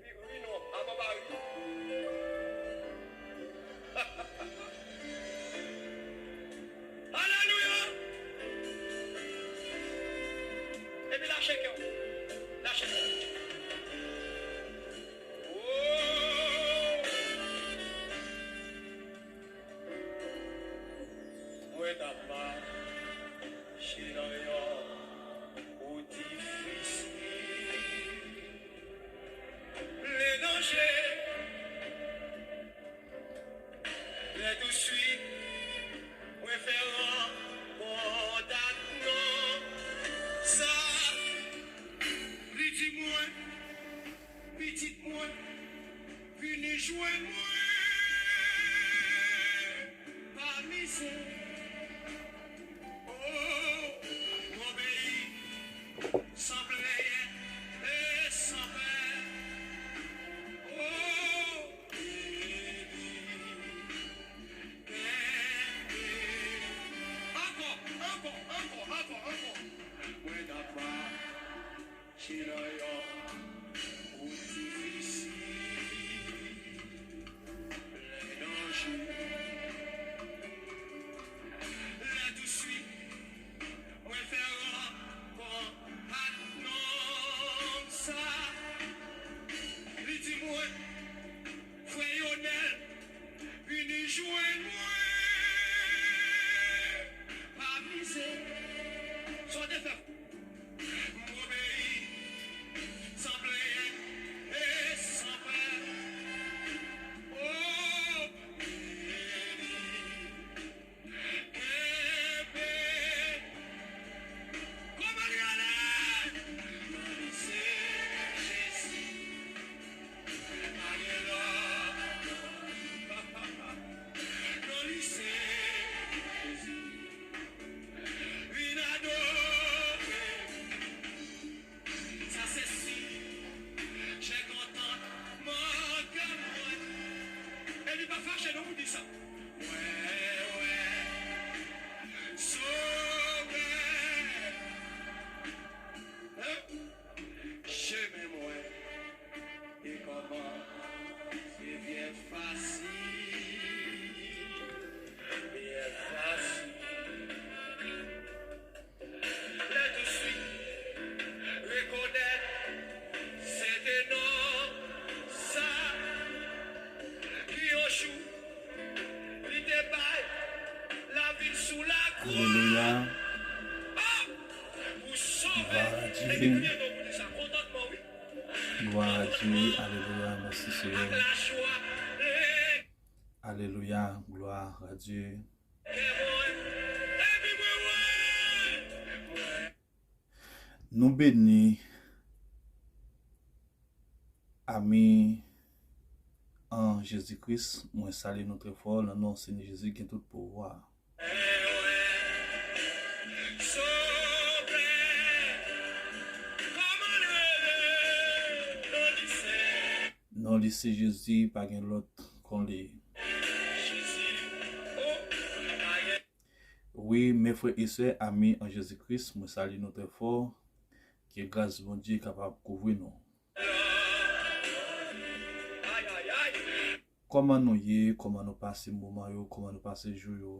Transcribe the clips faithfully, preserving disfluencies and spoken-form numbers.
Ri non, avan pa ri. Alelouya! Epi lache kè w. Lache kè w. Oh! Mwen t ap mache nan yon wout difisil. Plen danje. Lè touswit, mwen fè rankont ak nonm sa. Li di mwen, pitit mwen, vini jwenn mwen. Pa mize. Oh, m obeyi san plenyen e san pè. Oh, kenbe. Ankò, ankò, ankò, ankò, ankò. Mwen t ap mache nan yon wout difisil, plen danje. Lè touswit, mwen fè rankont ak nonm sa. Li di mwen, frè Yonèl, vini jwenn mwen. Pa mize. Sa w te fè? M obeyi san plenyen e san pè. Oh, kenbe. Kòman li rele? Non li se Jezi. Pa gen lòt. Non li se Jezi. Vin adore. Sa se si. Chè kontan, manke mwen. Epi pa fache non pou di sa. Mwen wè Sovè. Hein? Chemen mwen e kòman se byen fasil, byen fasil. Lè touswit, rekonèt se te non sa ki yon jou li te bay lavi l sou lakwa. Alelouya. Oh! Pou sove. Glwa a Dye. Epi nou gen non pou di sa. Kontantman, wi. Glwa a Dye. Alelouya. Mèsi, Seyè. Ak lajwa. Alelouya. Glwa a Dye. Kè mwen. Epi mwen wè. Nou beni, ami an Jezi Kris, mwen salye nou trè fò nan non Senyè Jezi ki gen tout pouvwa. Non li se Jezi, pa gen lòt kon li. Wi, mes frères et sœurs, ami an Jezi Kris, mwen salye nou trè fò. Ke gras Bondye kapab kouvri nou. Kòman nou ye? Kòman nou pase moman yo? Kòman nou pase jou yo?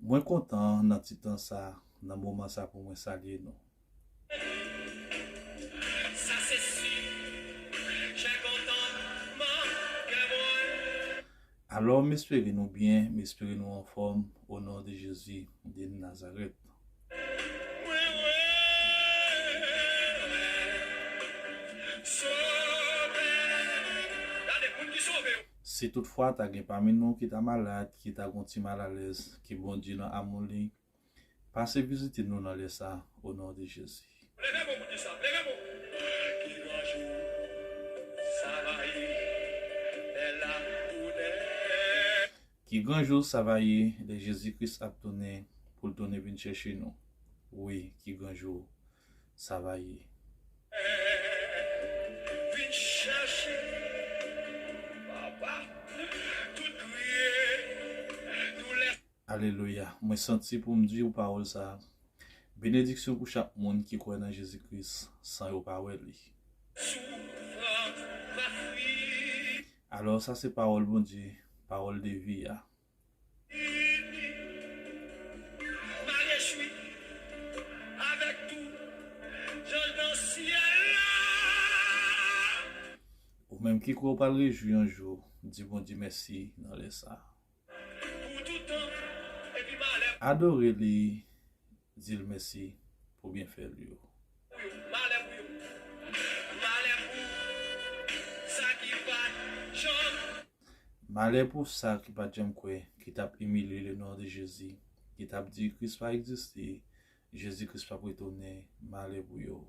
Mwen kontan nan ti tan sa, nan moman sa pou mwen salye nou. Sa se si, chè kontan, manke mwen. Alò, m espere nou byen, m espere nou anfòm, o non de Jezi de Nazarèt. Mwen wè Sovè. Gade, moun ki sove yo. Si toutfwa ta gen pami nou ki ta malad, ki ta gon ti malalèz, ke Bondye nan amou li pase vizite nou nan lè sa, o non de Jezi. Leve men w pou di sa, leve men w. Ki gran jou sa va ye, lè l ap tounen. Ki gran jou sa va ye, lè Jezi Kris ap tounen, pou l tounen vin chèche nou. Wi, ki gran jou sa va ye. Vin chèche, papa, tout kriye, doulè. Alelouya. Mwen santi pou m di w pawòl sa a. Benediksyon pou chak moun ki kwè nan Jezi Kris san yo pa wè li. Alò, sa se pawòl Bondye, pawòl de vi a. Ou menm ki kwè w pral rejwi yon jou, di Bondye mèsi nan lè sa a. Adore li, di l mèsi pou byenfè l yo. Malè pou sa ki pa t janm kwè, ki t ap imilye le non de Jezi, ki t ap di Kris pa egziste, Jezi Kris p ap retounen, malè pou yo.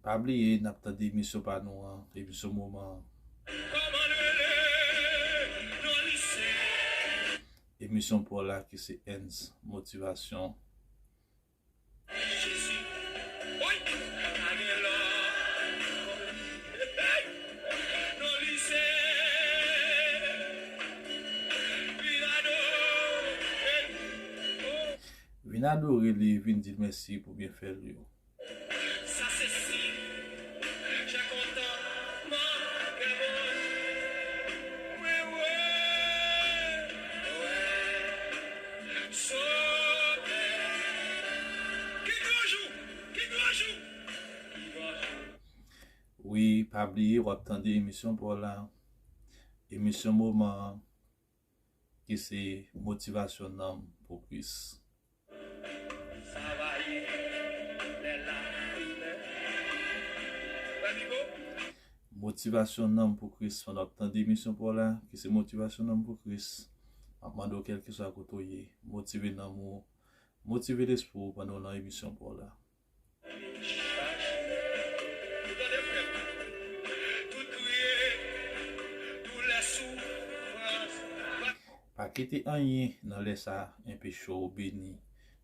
Pa bliye, n ap tande emisyon pa nou an, emisyon moman an. Emisyon pa w la ki se Ends Motivasyon. Vin adore li, vin di l mèsi pou byenfè l yo. Sa se siy, je kontantman kè mwen. Mwen wè, wè, Sovè. Ki gran jou, ki gran jou, ki gran jou. Wi, pa bliye, w ap tande emisyon pa w la. Emisyon moman an, ki se Motivasyon Nanm pou Kris. Motivasyon Nanm pou Kris. Pandan w ap tande emisyon pa w la, ki se Motivasyon Nanm pou Kris, m ap mande w, kèlkeswa kote w ye, motive nanm ou, motive lespri w pandan w nan emisyon pa w la. Pa kite anyen nan lè sa a enpeche w beni.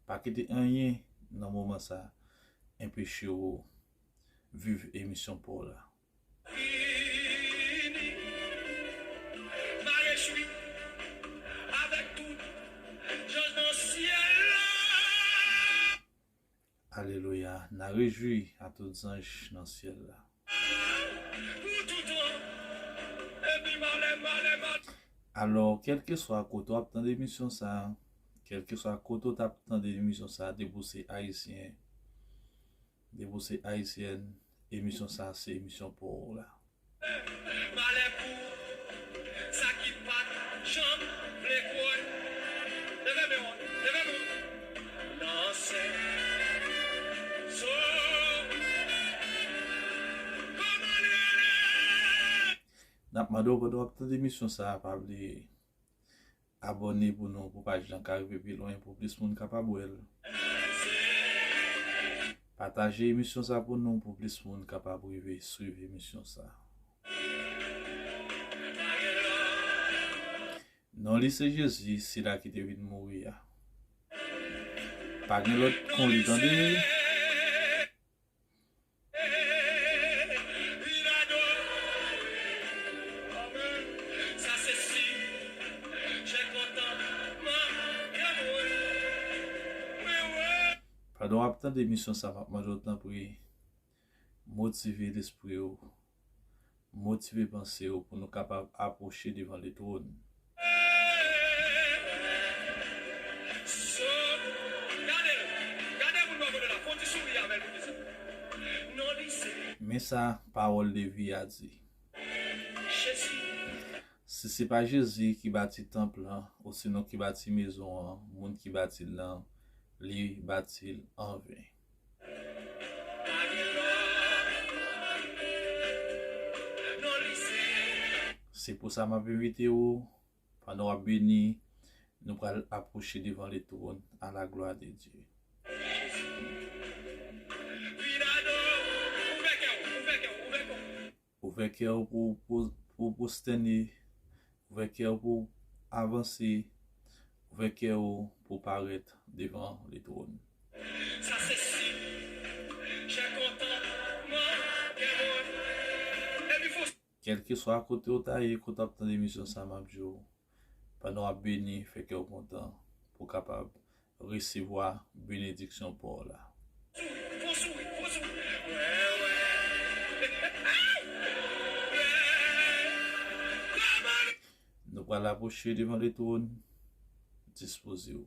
Pa kite anyen nan moman sa a enpeche w viv emisyon pa w la. Alelouya, n a rejwi a tout zanj nan syèl la. Alò, kèlkeswa kote w ap tande emisyon sa a, kèlkeswa kote w t ap tande emisyon sa a, depi w se ayisyen, depi w se ayisyèn, emisyon sa a se emisyon pa w la. Malè pou sa ki pa t janm vle kwè. Leve men w, leve men w. Nan sè so. Kòman li rele? N ap mande w pandan w ap tande emisyon sa a, pa bliye abòne pou nou, pou paj lan ka rive pi lwen, pou plis moun kapab wè l. Pataje emisyon sa pou nou, pou plis moun kapab rive swiv emisyon sa. Non li se Jezi, sila ki te vin mouri a. Pa gen lòt kon li, tande. Pandan w ap tande emisyon sa, m ap mande w tanpri, motive lespri w, motive panse w pou nou kapab apwoche devan letwòn. Men sa pawòl de vi a di. Si se pa Jezi ki bati tanp lan, osinon ki bati mezon an, moun ki bati l lan, li bati l anven. Se pou sa m ap envite w, pandan w ap beni, nou pral apwoche devan letwòn a la glwa de Dye. Ouvè kè w pou, pou, pou pwostène, ouvè kè w pou avanse, ouvè kè w pou parèt devan letwòn. Sa se siy, je kontantman kè mwen. Epi fò Kèlkeswa kote w ta ye, kote w ap tande emisyon sa, m ap di w, pandan w ap beni, fè kè w kontan, pou w kapab resevwa benediksyon pa w la. Nou pral apwoche devan letwòn, dispoze w.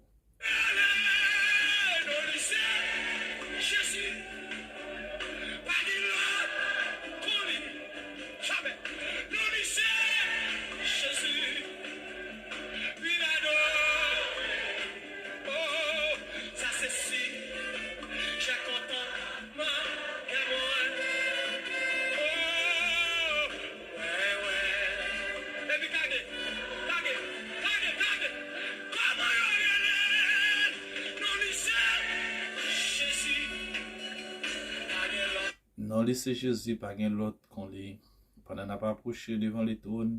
Non li se Jezi, pa gen lòt kon li. Pandan n ap apwoche devan letwòn,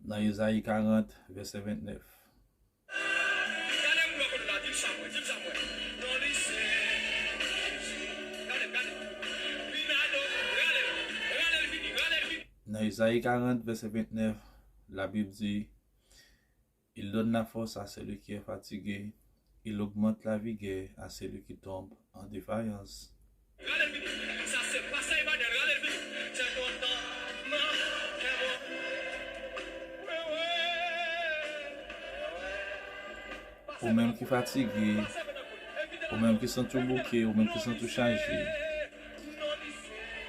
nan Ezayi karant, vèsè ventnèf. Nan Ezayi karant, vèsè ventnèf, Labib di, Il donne la force à celui qui est fatigué, il augmente la vigueur à celui qui tombe en défaillance. Ou menm ki fatige, ou menm ki santi w bouke, ou menm ki santi w chaje,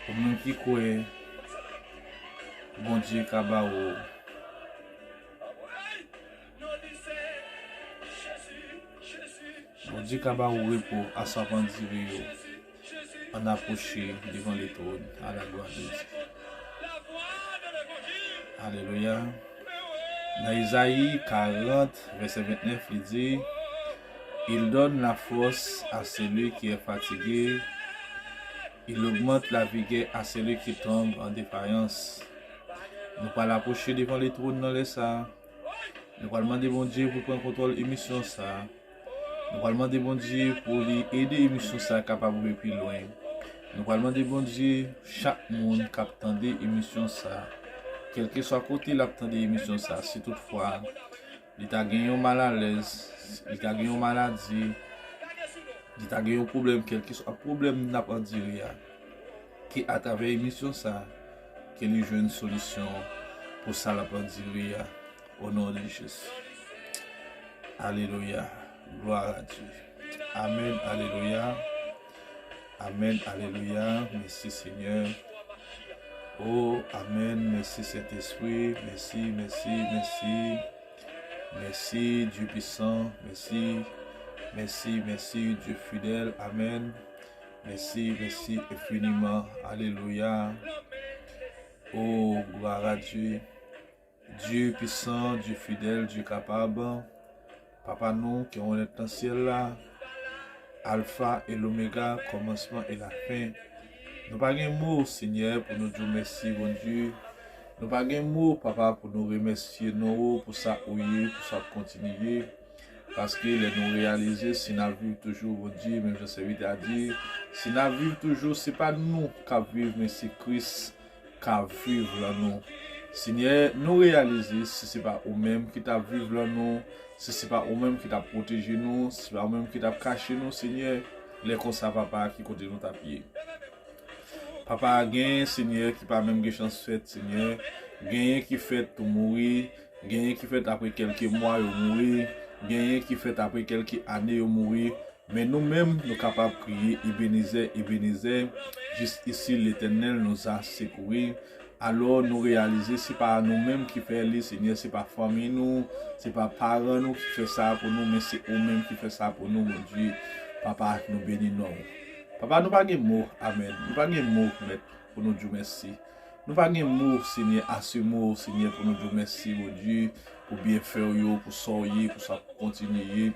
ou menm ki kwè Bondye ka ba ou. Bondye ka ba ou repo aswè pandire yo. Ann apwoche devan letwòn a la glwa de Dye. Alelouya. Nan Ezayi karant, vèsè ventnèf, li di, Il donne la force à celui qui est fatigué, il augmente la vigueur à celui qui tombe en défaillance. Nou pral apwoche devan letwòn nan lè sa a. Nou pral mande Bondye pou l pran kontwòl emisyon sa a. Nou pral mande Bondye pou li ede emisyon sa a kapab rive pi lwen. Nou pral mande Bondye, chak moun k ap tande emisyon sa a, kèlkeswa kote l ap tande emisyon sa a, si toutfwa li ta gen yon malalèz, li ta gen yon maladi, li ta gen yon pwoblèm, kèlkeswa pwoblèm n ap andire a, ke atravè emisyon sa a, ke li jwenn solisyon pou sa l ap andire a. O non de Jezi. Alelouya. Glwa a Dye. Amèn. Alelouya. Amèn. Alelouya. Mèsi, Senyè. O, amèn. Mèsi, Sentespri. Mèsi, mèsi, mèsi. Mèsi, Dye pwisan. Mèsi. Mèsi, mèsi, Dye fidèl. Amèn. Mèsi, mèsi enfiniman. Alelouya. O, glwa a Dye. Dye pwisan, Dye fidèl, Dye kapab, Papa nou ki anwo nèt nan syèl la, Alfa e Lomega, kòmansman e lafen. Nou pa gen mo, Senyè, pou nou di w mèsi, Bondye. Nou pa gen mo, Papa, pou nou remèsye non ou pou sa ou ye, pou sa w ap kontinye ye. Paske lè nou reyalize, si n ap viv toujou, Bondye, menm jan sèvitè a di, si n ap viv toujou, se pa nou k ap viv, men se Kris k ap viv lan nou. Senyè, nou reyalize, si se pa ou menm ki t ap viv lan nou, si se pa ou menm ki t ap pwoteje nou, si se pa ou menm ki t ap kache nou, Senyè, lè konsa, Papa, ki kote nou t ap ye? Papa, gen, Senyè, ki pa menm gen chans fèt, Senyè. Genyen ki fèt pou mouri, genyen ki fèt apre kèlke mwa, yo mouri, genyen ki fèt apre kèlke ane, yo mouri. Men nou menm, nou kapab kriye, Ebenezè, Ebenezè, jis isi Letènèl nous a secourus. Alò, nou reyalize se pa nou menm ki fè li, Senyè, se pa fanmi nou, se pa paran nou ki fè sa pou nou, men se ou menm ki fè sa pou nou, Bondye. Papa, nou beni non w. Papa, nou pa gen mo, amèn. Nou pa gen mo, Mèt, pou nou di w mèsi. Nou pa gen mo, Senyè, ase mo, Senyè, pou nou di w mèsi, Bondye, pou byenfè w yo, pou sa w ye, pou sa w kontinye ye,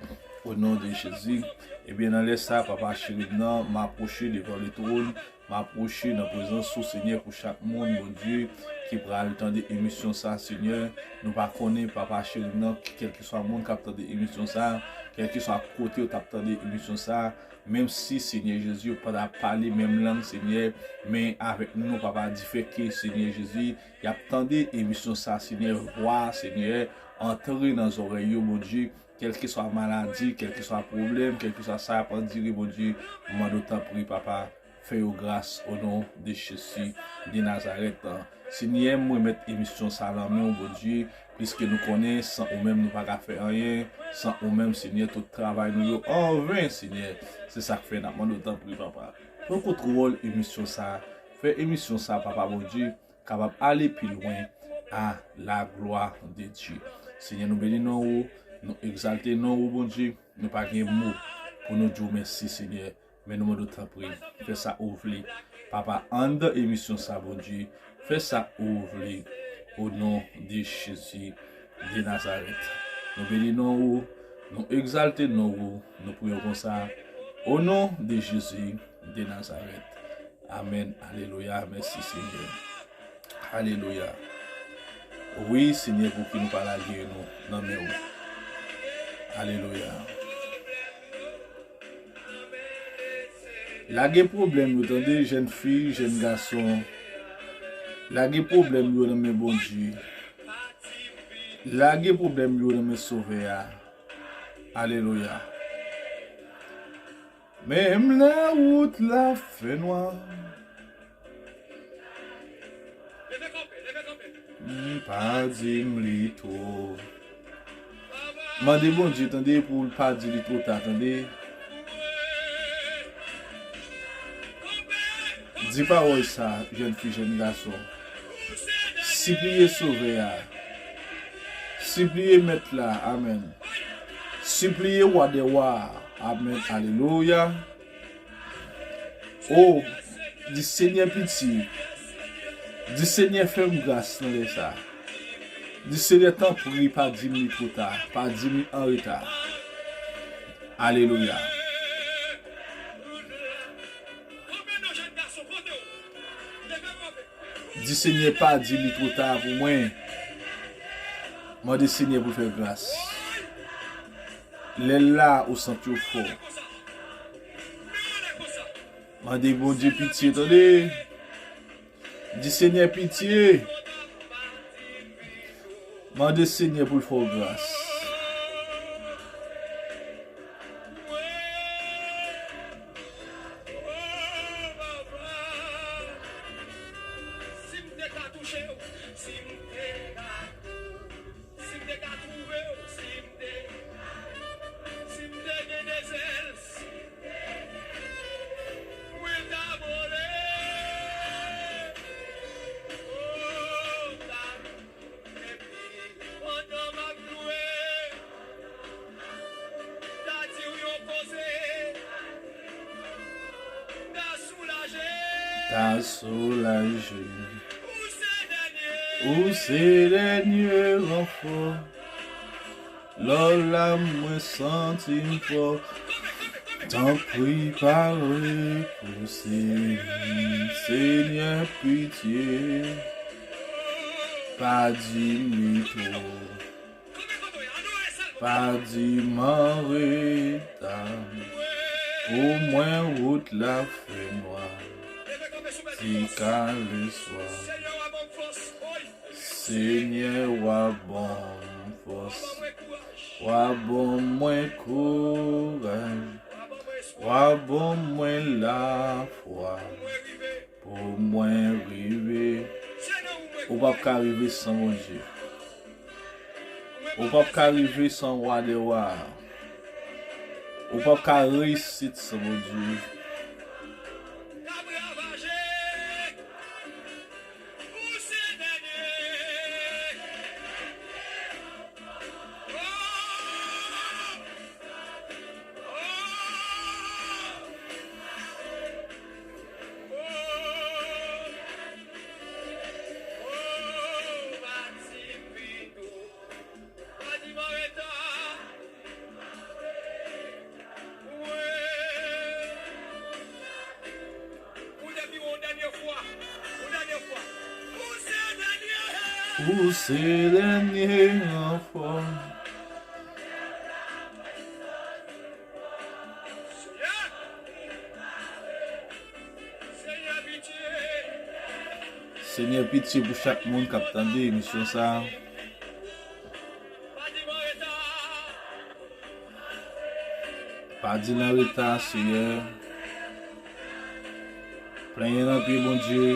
o non de Jezi. Ebyen, nan lè sa, Papa cheri m nan, m apwoche devan letwòn, m apwoche nan prezans ou, Senyè, pou chak moun, Bondye, ki pral tande emisyon sa, Senyè. Nou pa konnen, Papa cheri m nan, kèlkeswa moun k ap tande emisyon sa, kèlkeswa kote yo t ap tande emisyon sa a, menm si, Senyè Jezi, yo pa t ap pale menm lang, Senyè, men avèk nou, papa, difèke, Senyè Jezi, y ap tande emisyon sa a, Senyè, vwa, Senyè, antre nan zòrèy yo, Bondye, kèlkeswa maladi, kèlkeswa pwoblèm, kèlkeswa sa y ap andire, Bondye, m mande w tanpri, papa, fè yo gras, o non de Jezi de Nazarèt. Senyè, m remèt emisyon sa a nan men w, Bondye, piske nou konnen, san ou menm, nou pa ka fè anyen, san ou menm, Senyè, tout travay nou yo anven, Senyè. Se sa k fè n ap mande w tanpri, papa. Pran kontwòl emisyon sa a. Fè emisyon sa a, papa Bondye, kapab ale pi lwen a la glwa de Dye. Senyè, nou beni non ou, nou egzalte non ou, Bondye. Nou pa gen mo pou nou di w mèsi, Senyè, men nou mande w tanpri, fè sa ou vle. Papa, anndan emisyon sa, Bondye, fè sa ou vle. O non de Jezi de Nazarèt. Nou beni non ou, nou egzalte non ou, nou priye w konsa. O non de Jezi de Nazarèt. Amèn. Alelouya. Mèsi, Senyè. Alelouya. Wi, Senyè, pouki nou pa lage nou nan men w. Alelouya. Lage pwoblèm yo, tande, jèn fi, jèn gason. Lage pwoblèm yo nan men Bondye. Lage pwoblèm yo nan men Sovè a. Alelouya. Menm lè wout la fè nwa, m pa di m li twò. Mande Bondye, tande, pou l pa di li twò ta, tande. Di pawòl sa, jèn fi, jèn gason. Sipliye Sovè a. Sipliye Mèt la. Amèn. Sipliye Wa dè wa a. Amèn. Alelouya. O, di Senyè pitye. Di Senyè fè m gras nan lè sa. Di Senyè tanpri, pa di m li twò ta. Pa di m li an reta. Alelouya. Di Senyè pa di li twò ta pou mwen. Mande Senyè pou l fè gras. Lè l la ou santi w fò. Mande Bondye pitye, tande. Di Senyè pitye. Mande Senyè pou l fè w gras. Si m te ka touche w, si m te ka, si m te ka twouve w, si m te, si m te gen de zèl, si m te, mwen ta vole. O, ta Epi, pandan m ap louwe, ta di w yon koze, ta soulaje. Ta soulaje. Ou se dènye. Ou se dènye ranfò. Lò la mwen santi m fò. Tanpri pa repouse m, Senyè pitye. Pa di m li twò. Pa di m an reta. Pou mwen wout la fè nwa. Ti ka leswa. Senyè, w a ban m fòs. W a ban mwen kouraj. W a ban mwen lafwa. Pou mwen rive. Ou p ap ka rive san Bondye. Ou p ap ka rive san Wa dè wa. Ou p ap ka reyisit san Bondye. Ou se dènye ranfò. Senyè, pitye pou chak moun k ap tande emisyon sa a. Pa di l an reta, Senyè. Plenyen nan pye Bondye.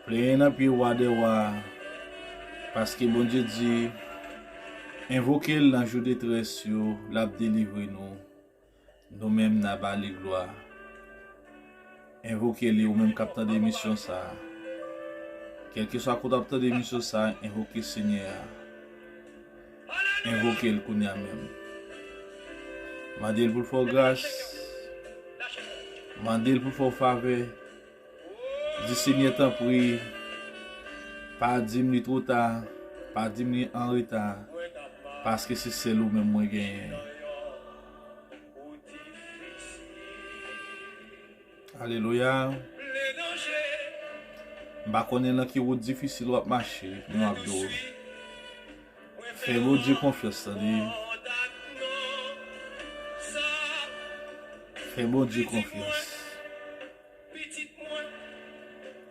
Plenyen nan pye Wa dè wa. Paske Bondye di, envoke l nan jou detrès yo, l ap delivre nou. Nou menm n a ba li glwa. Envoke li, ou menm k ap tande emisyon sa a. Kèlkeswa kote w ap tande emisyon sa a, envoke Senyè a. Envoke l kounye a menm. Mande l pou l fè w gras. Mande l pou l fè w favè. Di, Senyè, tanpri, pa di m li twò ta, pa di m li an reta, paske se sèl ou menm mwen genyen. Alelouya. M pa konnen nan ki wout difisil w ap mache, men w ap dwe. Fè Bondye konfyans, tande. Fè Bondye konfyans. Pitit mwen,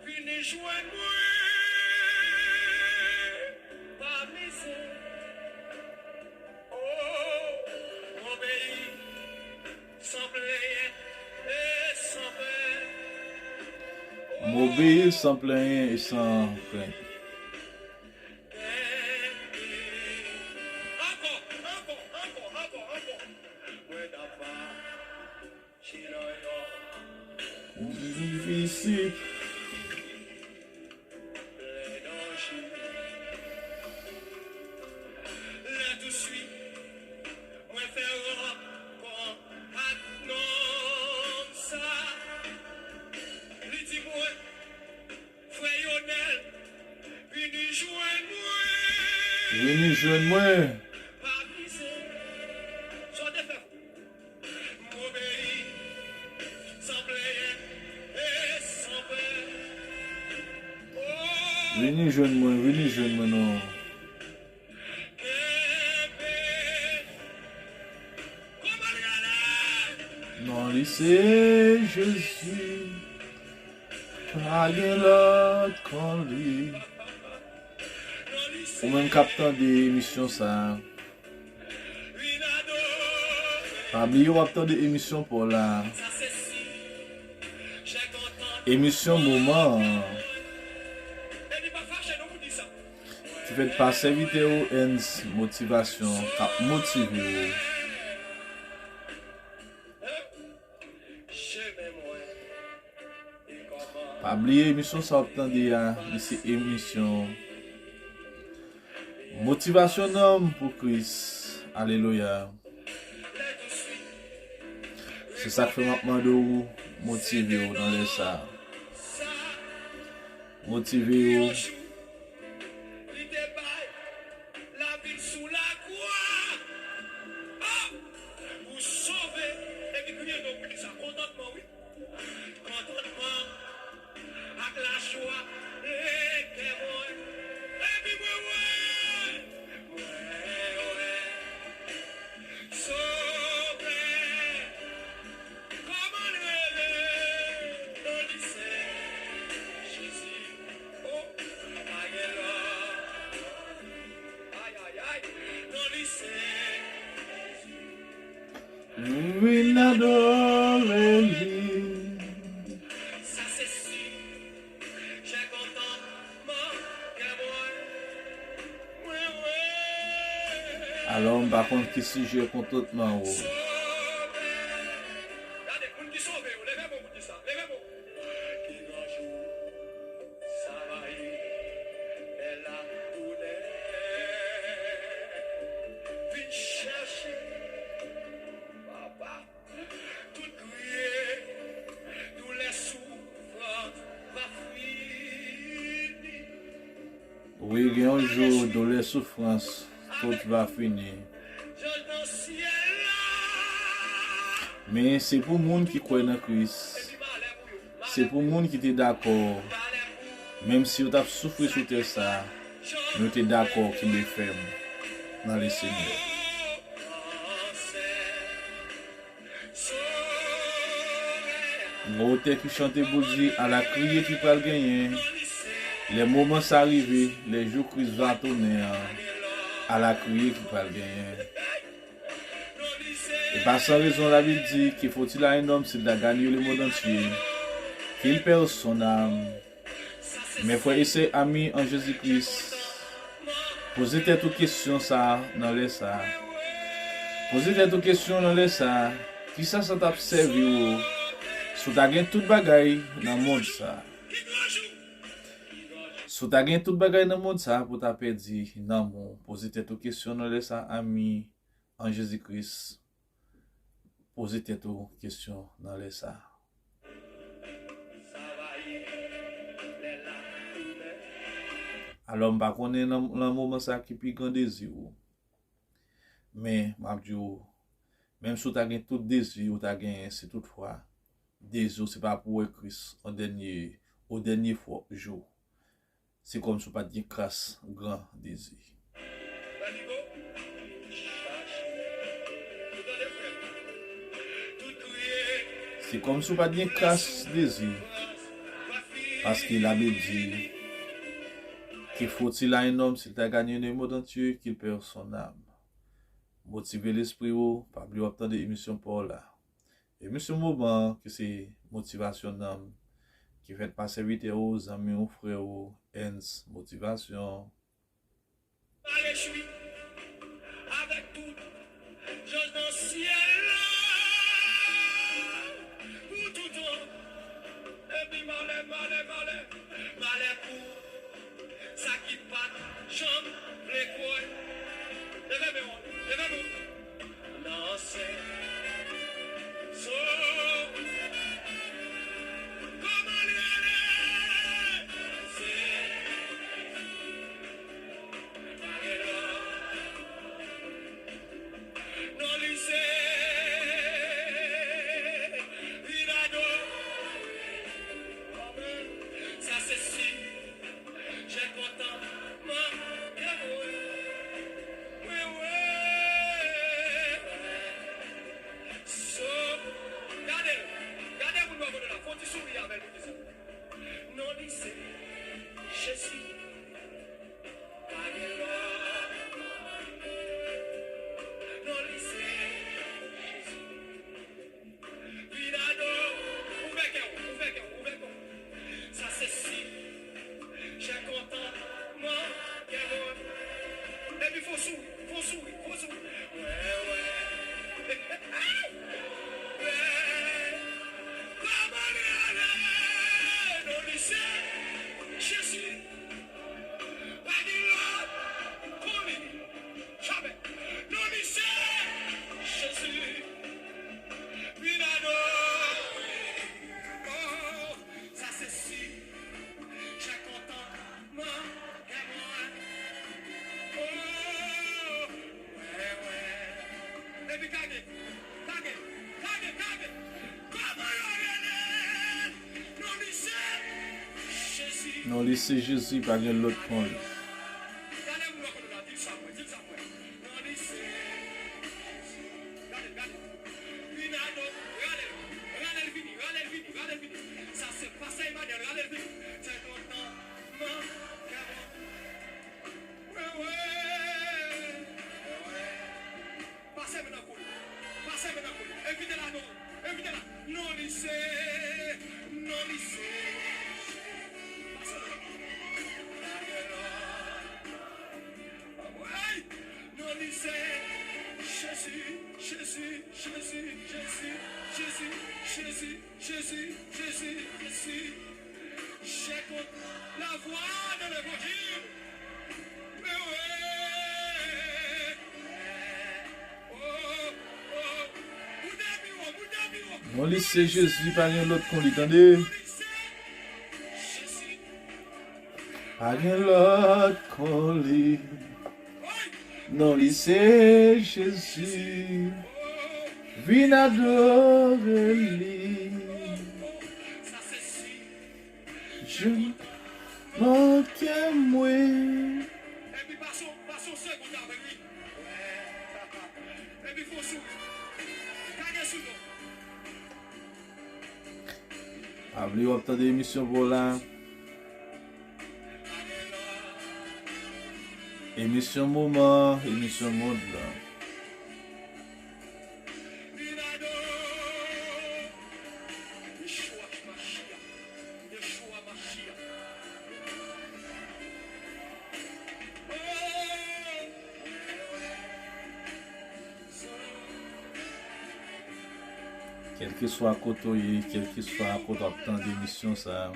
vini jwenn mwen, pa mizè. O, m obeyi san plenyen e san pè. M obeyi san plenyen e san krent. Ankò, ankò, ankò, ankò, ankò. Mwen t ap mache nan yon difisil. Lè touswit, mwen fè rankont ak nonm sa. Li di mwen, frè Yonèl, vini jwenn mwen. Vini jwenn mwen. Pa mizè. Sa w te fè pou m obeyi, san plenyen e san pè. O, vini jwenn mwen, vini jwenn mwen non. Kenbe. Kòman l rele? Non li se Jezi. Pa gen lòt kon li. Ou menm k ap tande emisyon sa a, pa bliye w ap tande emisyon pa w la. Emisyon moman an. Ki fèt pa sèvitè ou Ernst Motivasyon k ap motive w. Pa bliye emisyon sa w ap tande a, li se emisyon Motivasyon nanm pou Kris. Alelouya. Se sa k fè m ap mande w motive w nan lè sa a. Motive w. Li te bay lavi l sou lakwa. Ah! Pou sove. Epi kriye non pou li sa. Kontantman, wi. Kontantman ak lajwa. Lè kè mwen. Epi mwen wè. Mwen wè. Sovè. Kòman l rele? Non li se Jezi. O, pa gen lòt. Ay, ay, ay. Non li se Jezi. Vin adore li. Sa se si. Jè kontantman kè mwen. Alò, m pa konn ki sijè kontantman ou. Gade, moun ki sove yo, leve men w pou di sa, leve men w. Ki gran jou sa va ye, lè ladoulè vin chèche, papa. Tout kriye, doulè, soufrans va fini. Wi, gen yon jou, doulè, soufrans, tout va fini. Zanj nan syèl la. Men se pou moun ki kwè nan Kris. Se pou moun ki te dakò, menm si yo t ap soufri sou tè sa, men yo te dakò kenbe fèm nan Lesenyè. Gon otè ki chante pou l di, ala kriye ki pral genyen. Lè moman sa rive, lè jou Kris va tounen an, ala kriye ki pral genyen. E pa san rezon Labib di, que faut-il à un homme s'il a gagné le monde entier, qu'il perd son âme? Mes frères et sœurs, amis en Jésus-Christ, poze tèt ou kesyon sa a nan lè sa a. Poze tèt ou kesyon nan lè sa a, kisa sa t ap sèvi w si w ta gen tout bagay nan mond sa a? Si w ta gen tout bagay nan mond sa a pou w ta pèdi nanm ou, poze tèt ou kesyon nan lè sa a, ami an Jezi Kris, poze tèt ou kesyon nan lè sa a. Alò, m pa konnen nan, nan moman sa a ki pi gran dezi w. Men, m ap di w, menm si w ta gen tout dezi ou ta genyen, si toutfwa dezi w se pa pou wè Kris an dènye, o dènye fwa, jou, se kòmsi w pa t gen kras gran dezi. Se kòmsi w pa t gen kras dezi, paske Labib di, que faut-il à un homme s'il a gagné le monde entier, qu'il perd son âme? Motive lespri w, pa bliye w ap tande emisyon pa w la. Emisyon moman ki se motivasyon nanm, ki fèt pa sèvitè w, zanmi w, frè w, Ernst Motivasyon. M'a réjwi avèk tout zanj nan syèl la pou toutan. Epi malè, malè, malè, malè pou sa ki pa t janm vle kwè. Leve men w, leve men w. Nan sèl so. Kòman li rele? Se pa gen lòt. Non, li se Rinaldo. Sa se si. J'ai content manke mwen. Mwen wè. So, gade l. Gade moun bò kote la. Fè yon ti souri avè l pou di sa. Non, li se Jezi. Pa gen lòt. Non, li se Jezi. Rinaldo, ouvè kè w, ouvè kè w, ouvè kè w. Sa se si. J'ai content manke mwen. Epi fè w souri, fè w souri, fè w souri. Wè, wè. Wè. Kòman li rele? Non, li se Jezi. Pa gen lòt kon li. Jamè. Non, li se Jezi. Rinaldo. Oh, sa se si. J'ai content manke mwen. Oh, wè, wè. Epi kage, kage, kage, kage. Kòman yo rele l? Non, li se Jezi. Non, li se Jezi, pa gen lòt kon li. Gade moun bò kote w la, di l sa pou mwen, di l sa pou mwen. Non, li se Jezi. Gade, gade. Rinaldo, rale l. Rale l vini, rale l vini, rale l vini. Sa se pastè Emmanuel, rale l vini. Se kontan, man, kè mwen. Wè, wè. Wè, wè. Pase men nan kou l. Pase men nan kou l. Envite l a non. Envite l a. Non, li se. Non, li se. Pase men nan kou l. Hey! Non, li se. Jezi, Jezi, Jezi. J'ai content la voix de l'évangile. Non, li se Jezi, pa gen lòt kon li, tande. Pa gen lòt kon li. Non, li se Jezi. Vin adore li. Jan manke mwen. Epi pase, pase yon segonn avè l, wi. Epi fè yon souri. Kage sou non. Pa bliye w ap tande emisyon pa w la. Emisyon moman, emisyon mond lan. Kèlkeswa kote w ye, kèlkeswa kote w ap tande emisyon sa a,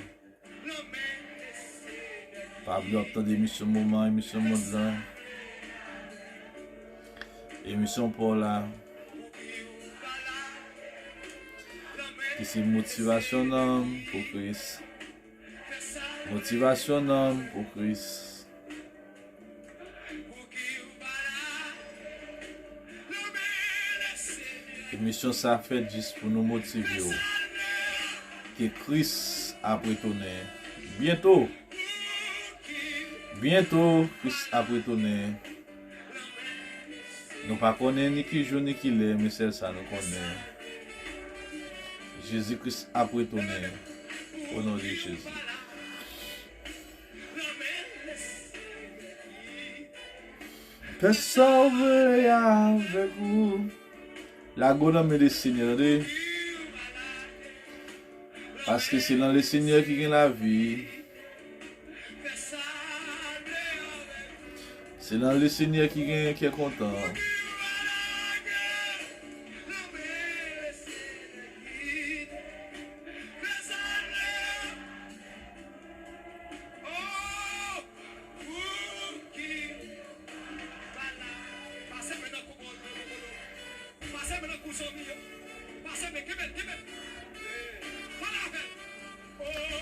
pa bliye w ap tande emisyon moman, emisyon mond lan, emisyon pa w la, ki se motivasyon nanm pou Kris. Motivasyon nanm pou Kris. Emisyon sa fèt jis pou nou motive w ke Kris ap retounen byento. Byento, Kris ap retounen. Nou pa konnen ni ki jou ni ki lè, men sèl sa nou konnen, Jezi Kris ap retounen. O non de Jezi. Fè sa w vle avèk ou. Lage w nan men Lesenyè, tande. Paske se nan Lesenyè ki gen lavi. Se nan Lesenyè ki gen kè kontan.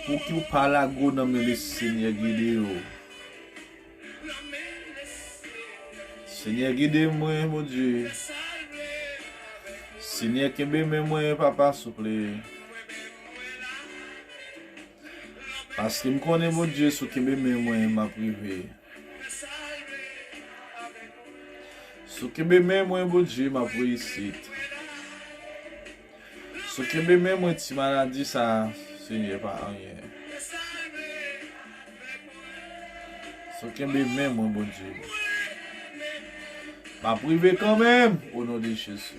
Pouki w pa lage w nan men Lesenyè gide w? Senyè, gide mwen, Bondye. Senyè, kenbe men mwen, Papa, souple. Paske m konnen, Bondye, si w kenbe men mwen, m ap rive. Si w kenbe men mwen, Bondye, m ap reyisit. Si w kenbe men mwen, ti maladi sa, Senyè, pa anyen. Si w kenbe men mwen, Bondye, m ap rive kanmenm, o non de Jezi.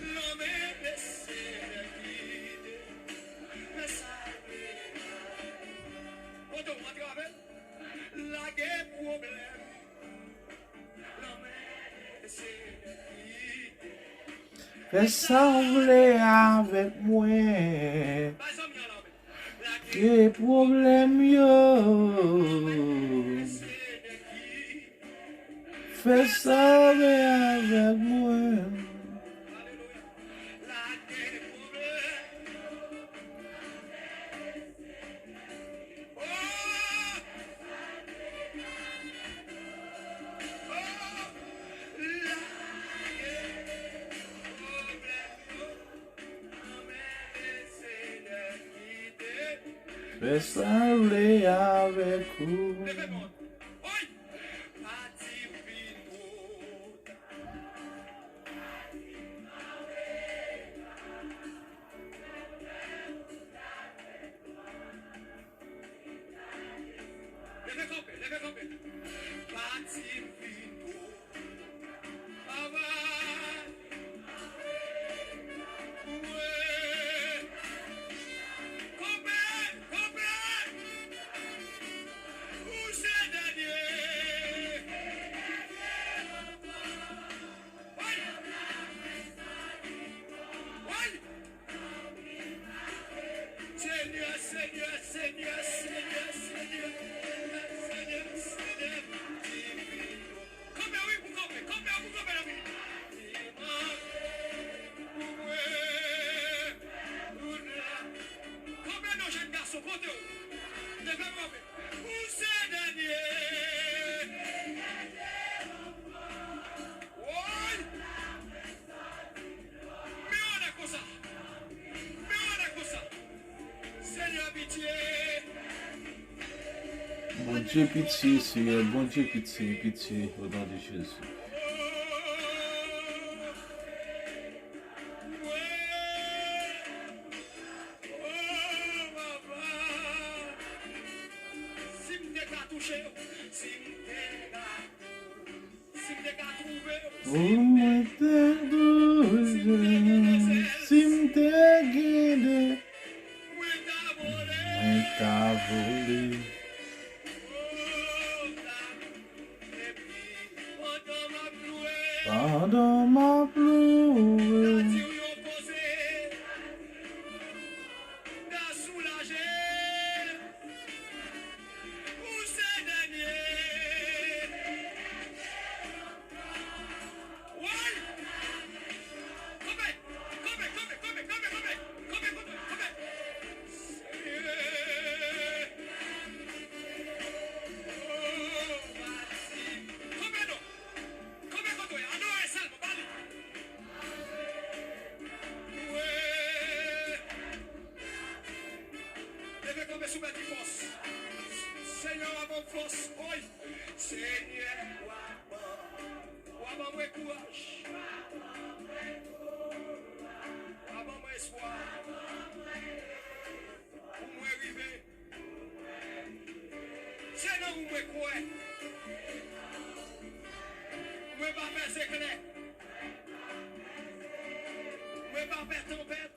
Fè sa w vle avèk mwen. Ke pwoblèm yo. Fè sa w vle avèk mwen. Fè sa w vle avèk ou. Leve kanpe, leve kanpe. Pati vin pou travay. Wi. Kanpe, kanpe. Ou se dènye. Wi. Wi. Senyè, Senyè, Senyè, Senyè, Senyè, Senyè, Senyè, divino. Kanpe, wi, pou kanpe, kanpe, pou kanpe, zanmi. Kanpe, non, jèn gason, kote w? Leve kanpe. Ou se dènye. Woy! Men anlè konsa. Men anlè konsa. Senyè, pitye. Bondye, pitye, Senyè. Bondye, pitye, pitye, o non de Jezi. Pou mwen te toujou, si m te gen de, mwen ta vole. Pandan m ap louwe. Ou se dènye. Woy! Kanpe! Kanpe, kanpe, kanpe, kanpe, kanpe! Kanpe, kanpe, kanpe! Senyè! Oh, pati! Kanpe non! Kanpe kote w ye, adore sèlman, ba li. Louwe. Leve kanpe sou mèt li fòs. Senyè, w a ban m fòs. Oy. Senyè, w a ban, w a ban mwen kouraj. W a ban mwen espwa. Pou mwen rive. Se nan ou mwen kwè. Mwen pa pè zeklè. Mwen pa pè tanpèt.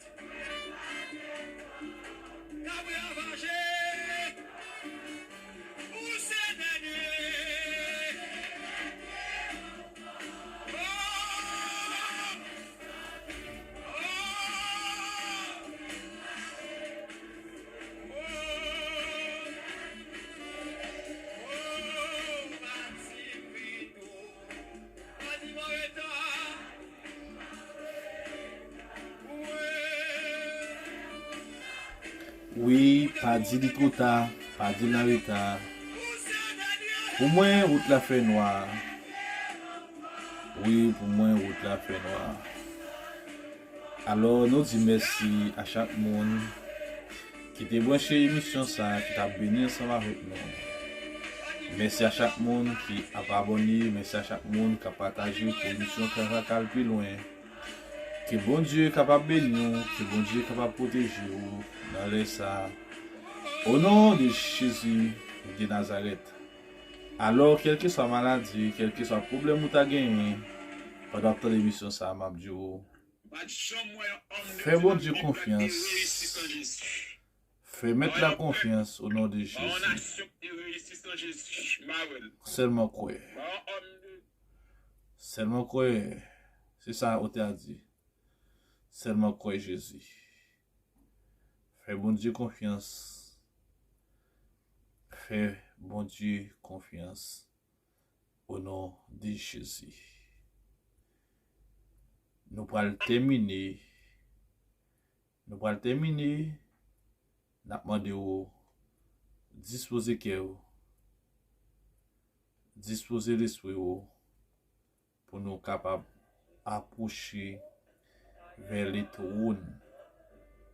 K ap ravaje. Ou se dènye. Oh! Oh! Wi, pa di li twò ta, pa di l an reta. Pou mwen, wout la fè nwa. Wi, pou mwen, wout la fè nwa. Alò, nou di mèsi a chak moun ki te branche emisyon sa a, ki t ap beni ansanm avèk nou. Mèsi a chak moun ki ap abòne, mèsi a chak moun k ap pataje pou emisyon sa ka al pi lwen. Ke Bondye kapab beni w, ke Bondye kapab pwoteje w nan lè sa a. O non de Jezi de Nazarèt. Alò, kèlkeswa maladi, kèlkeswa pwoblèm ou ta genyen, pandan w ap tande emisyon sa a, m ap di w, fè Bondye konfyans. Fè Mèt la konfyans o non de Jezi. Sèlman kwè. Sèlman kwè. Se sa otè a di. Sèlman kwè Jezi. Fè Bondye konfyans. Fè Bondye konfyans. O non de Jezi. Nou pral tèmine. Nou pral tèmine. N ap mande w dispoze kè w, dispoze lespri w pou nou kapab apwoche vè le twòn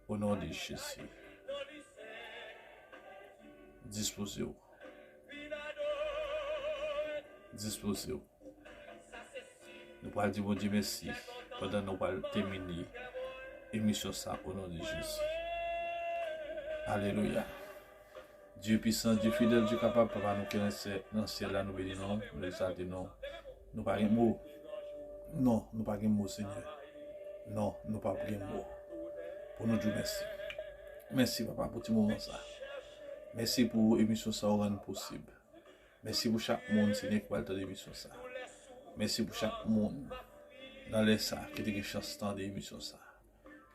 o non de Jezi. Dispoze w. Dispoze w. Nou pral di Bondye mèsi pandan nou pral tèmine emisyon sa o non de Jezi. Alelouya. Dye pwisan, Dye fidèl, Dye kapab, Papa nou ki nan syè-, nan syèl la, nou beni non w, nou egzalte non w. Nou pa gen mo. Non, nou pa gen mo, Senyè. Non, nou pa gen mo pou nou di w mèsi. Mèsi, Papa, pou ti moman sa. Mèsi pou emisyon sa w rann posib. Mèsi pou chak moun, Senyè, ki pral tande emisyon sa. Mèsi pou chak moun nan lè sa ki te gen chans tande emisyon sa.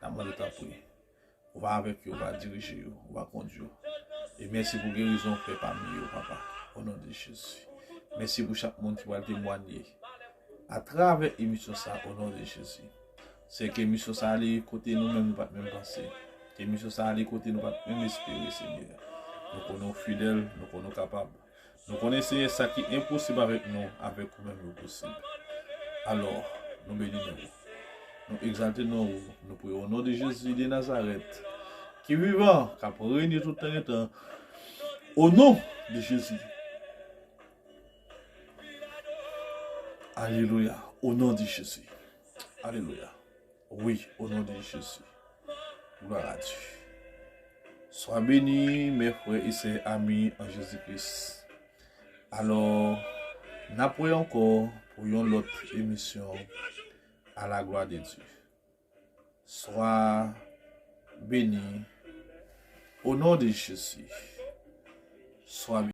N ap mande w, tanpri, ou va avèk yo, ou va dirije yo, ou va kondui yo. E mèsi pou gerizon ou fè pami yo, Papa, o non de Jezi. Mèsi pou chak moun ki pral temwanye atravè emisyon sa, o non de Jezi. Se ke emisyon sa ale kote nou menm nou pa t menm panse. Ke emisyon sa ale kote nou pa t menm espere, Senyè. Nou konnen w fidèl, nou konnen w kapab. Nou konnen, Senyè, sa ki enposib avèk nou, avèk ou menm, yo posib. Alò, nou beni non w. Nou egzalte non w. Nou priye o non de Jezi de Nazarèt, ki vivan, k ap renye tout tan gen tan. O non de Jezi. Alelouya. O non de Jezi. Alelouya. Wi, o non de Jezi. Glwa a Dye. Swa beni, mes frères et sœurs amis en Jésus-Christ. Alò, N ap wè ankò pou yon lòt emisyon. À la gloire de Dieu. Swa beni au nom de Jésus. Swa beni.